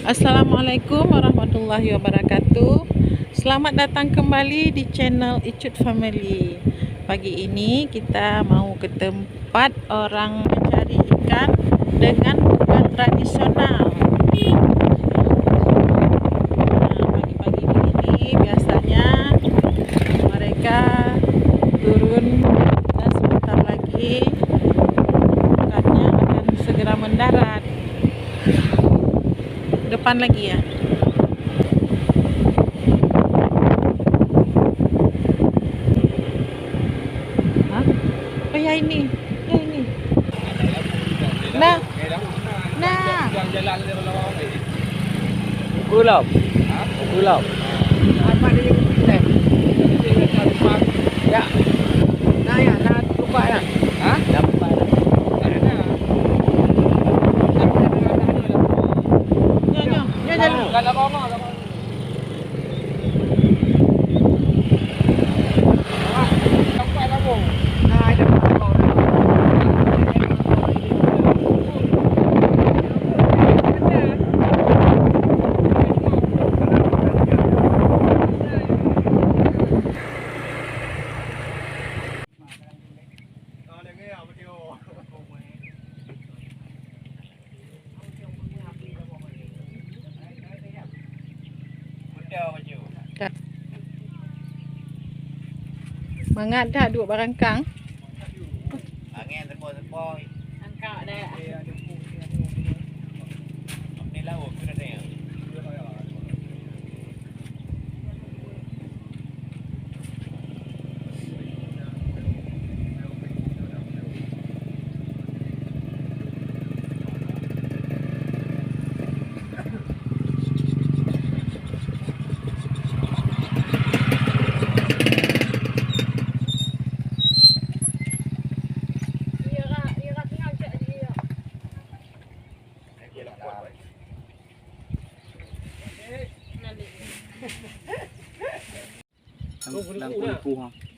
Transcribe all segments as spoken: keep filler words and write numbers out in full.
Assalamualaikum warahmatullahi wabarakatuh. Selamat datang kembali di channel Icut Family. Pagi ini kita mau ke tempat orang mencari ikan dengan buka tradisional. Nah, pagi-pagi begini biasanya mereka turun dan sebentar lagi ikannya akan segera mendarat. Depan lagi ya. Hah? Oh ya ini, ya ini. Nah, nah. Pulang. Pulang. Ya. Nah ya, nah buka ya. Hah? Dah buka ya. Nyoh, nyoh, nyoh jalan. Mangat that duek barangkang. Angén sepo-sepo. Angkat dah. Ni lawa pun ada yang.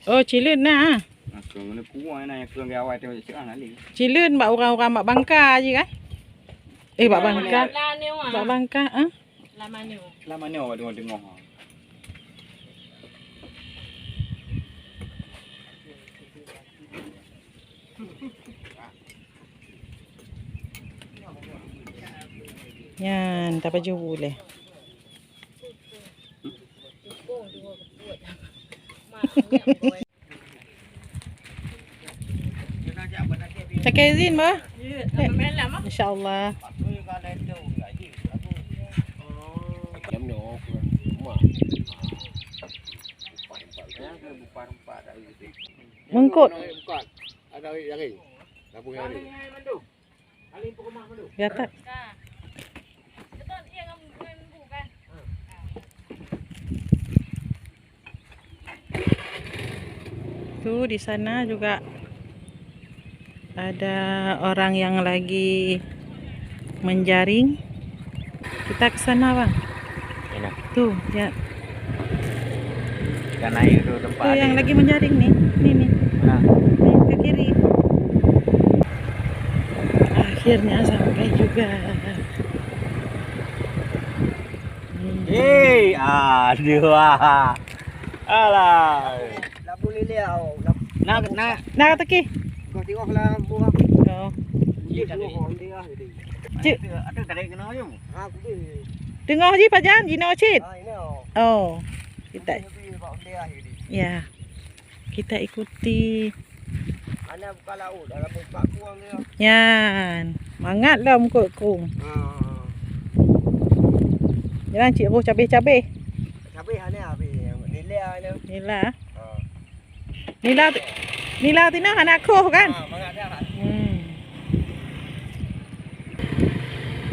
Oh, cileun na. Cileun bak urang-urang bak bangka je kan? Eh, bak bangka. Bak bangka, ah. Lama nyoe. Lama nyoe awak deungoe-deungoe. Nyan, tapajoh bu lé. Cakap izin bah. Insya Allah. Mengkot. Ya tak? Tu di sana juga ada orang yang lagi menjaring. Kita ke sana, Bang. Mana? Tu, ya. Ikan air tu tempat. Tu yang lagi menjaring ni. Ni, ni. Mana? Ni ke kiri. Akhirnya sampai juga. Hei, aduh, ah. Alah. Labu lilé, oh, labu. Nak, nak. Nak kata ki? Kau tengok lah, buah. Oh. Cik, ada tarik kena je. Ha, aku beli. Tengok je pajan, jinoe cit. Ha, ini, oh. Oh. Kita. Ini beli, Pak, beli lah, ini. Ya. Kita ikuti. Ana buka laut, dalam empat kuang dia. Nyan, mangat lah mukot kung. Ha. Jalan cik roh cabeh-cabeh. Cabeh ana habis. Nila ana. Nila. Ha. Nila, nila tina hana koh kan? Ha, mangat dah. Hmm.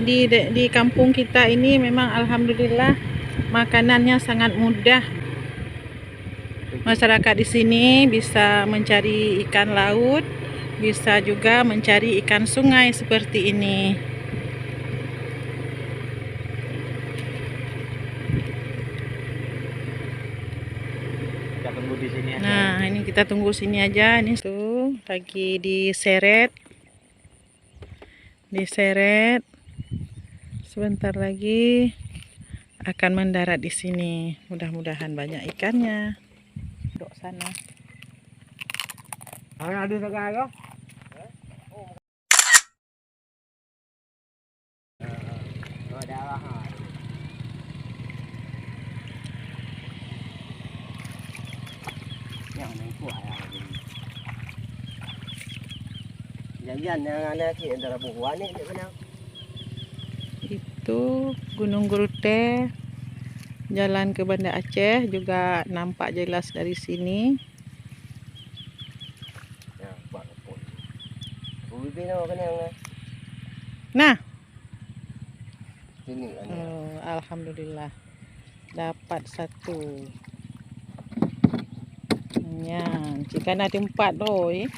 Di, di kampung kita ini memang alhamdulillah makanannya sangat mudah. Masyarakat di sini bisa mencari ikan laut, bisa juga mencari ikan sungai seperti ini. Kita tunggu di sini aja. Nah, ini kita tunggu sini aja. Ini tuh lagi diseret. Diseret Sebentar lagi akan mendarat di sini. Mudah-mudahan banyak ikannya. Dok sana. Hana ada sagai ke? Jangan nyang ada cik antara buah ni dia kenal. Itu Gunung Geruteh, jalan ke Banda Aceh juga nampak jelas dari sini. Ya, nampak nampak. Bibir nama kenal lah. Nah. Sini kan. Oh, alhamdulillah. Dapat satu. Nyan, cik kana tempat tu, eh.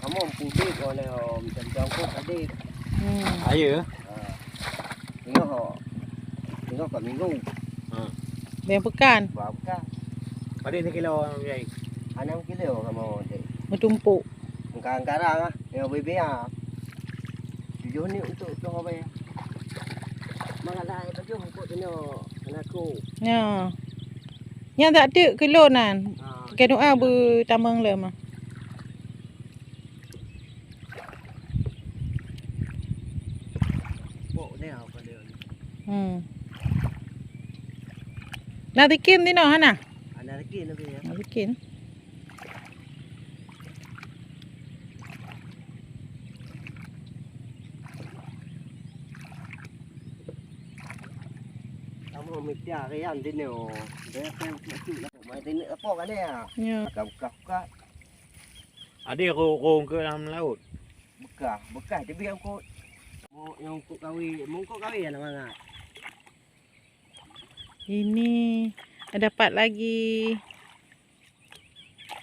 Kamu pudek oleh om jam-jam kok tadi. Hmm. Ayo. Ha. Tengok ho. Tengok kat minggu. Ha. Bang pekan. Bang pekan. Pada ni kilo yang jai. Enam kilo kamu tu. Metumpuk. Engkang-engkang ah, yang bebea. Tujuh ni untuk tu apa ya? Malah dah tujuh untuk tu nak aku. Ya. Nyang tak teuk keu lôn nan. Ha, keu doa beutamong lé mah. Pok ni apa dia? Hmm. Nak tikim tinoh hana? Ada lagi nanti ya. Nak tikim. Kamu mesti harian sini oh. Dia kan tu lah. Mai sini apa kan ya? Ya. Buka-buka. Ada rong-rong ke dalam laut. Bekah, bekah teubiet eungkôt. Mo nyang eungkôt kawé, mo eungkôt kawé hana mangat. Ini dapat lagi.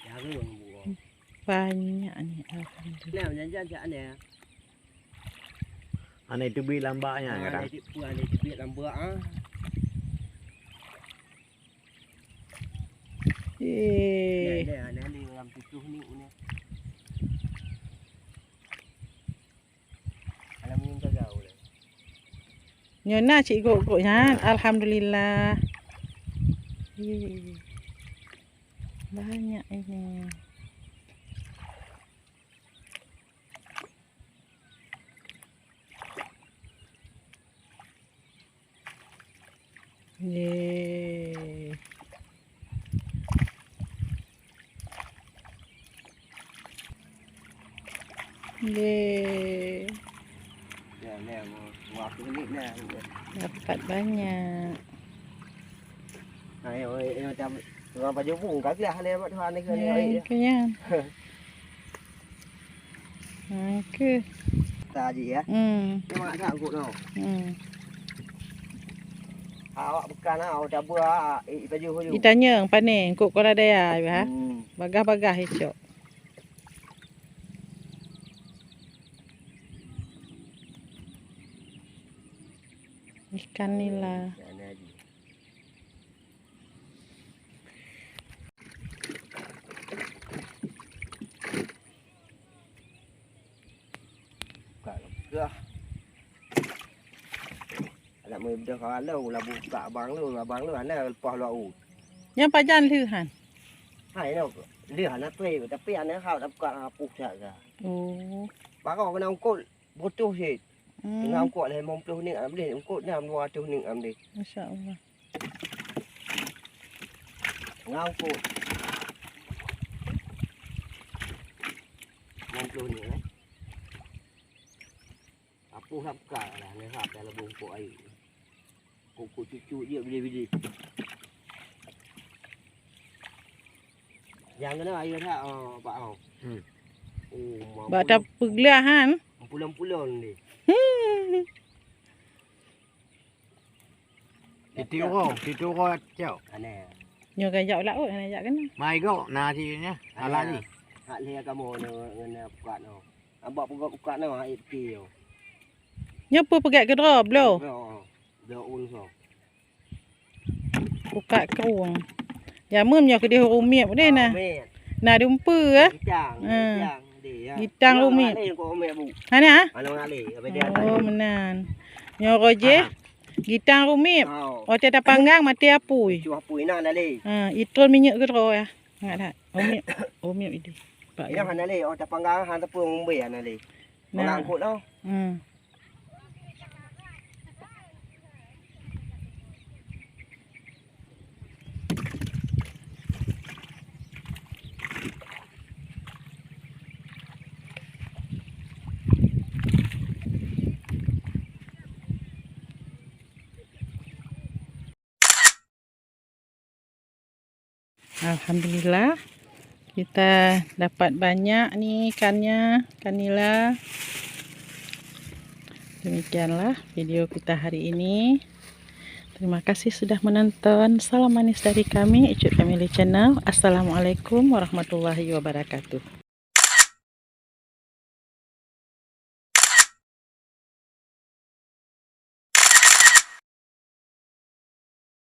Jarum buah. Banyak ni, alhamdulillah. Nah, jangan-jangan cak ni. Aneuk teubiet lambaknya, ah, kata. Aneuk teubiet lambak ah. Eh. Nah, nah, nah, ni dalam tujuh ni punya. Alhamdulillah. Nyoe na cit gok-gok nyan, alhamdulillah. Ye. Banyak ini. Ye. Ye. Ya, ya, mau, mau aku ni, nah. Dapat banyak. Nah, ya, ya, ya, macam orang pajoh bung, kagak ada buat Tuhan ni, eh, ni. Kenyang. Oke. Taji ya. Hmm. Memang tak angkut tau. Hmm. Awak bukan lah, awak tabua, eh, pajoh dulu. Ditanya, panen, kok kola daya, ya. Hmm. Bagah-bagah, icok. Ikan nila. Ikan nila. Buka lah, buka. Anak muda kawan lo, labu buka abang lo, abang lo, anak lepas laut. Nyang pajan lheuh han? Hai lo, lheuh anak tu, tapi anak hal dah buka hapus dah. Oh. Baru kena ungkut. Butuh cit. Hmm. Tengah ungkot lhèe limong ploh nik am deh, ungkot enam dua ratus nik am deh. Masya Allah. Tengah ungkot. Limong ploh nik, eh. Apoh lam ka lah, leuhap dalam bungkôk air. Kok-kok cucu je bidé-bidé. Nyang keunoe ayeue that, oh, Pak, oh. Hmm. Oh, bak tapeuglah han. Pulon-pulon deh. Hmm. Titi uroe, titi uroe cok. Aneh. Nyoe ka jak laôt, hana jak keunoe. Mai go, na cit nyan. Aneh. Alah ni. Hak lhèe kamoe nyoe ngon pukat nyoe. Abak peugot pukat nyoe, hak ipike nyoe. Nyoe peue peugèt keudroe, bloe? Bloe, bloe un soe. Buka krueng. Jameun nyoe keudeh ureueng miet deh nah. Ah, miet. Nah dumpeue, eh? Bicang, hmm. Bicang. Gitang rumit. Hana? Oh, meunan. Nyoe roh jih, gitang rumit. Watèe tapanggang, maté apui. Ha, itrôn minyeuk keudroe ya. Ngat that. Rumit, rumit idéh. Pak. Nah. Hmm. Alhamdulillah, kita dapat banyak ni ikannya, ikan nila. Demikianlah video kita hari ini. Terima kasih sudah menonton. Salam manis dari kami, Icut Family Channel. Assalamualaikum warahmatullahi wabarakatuh.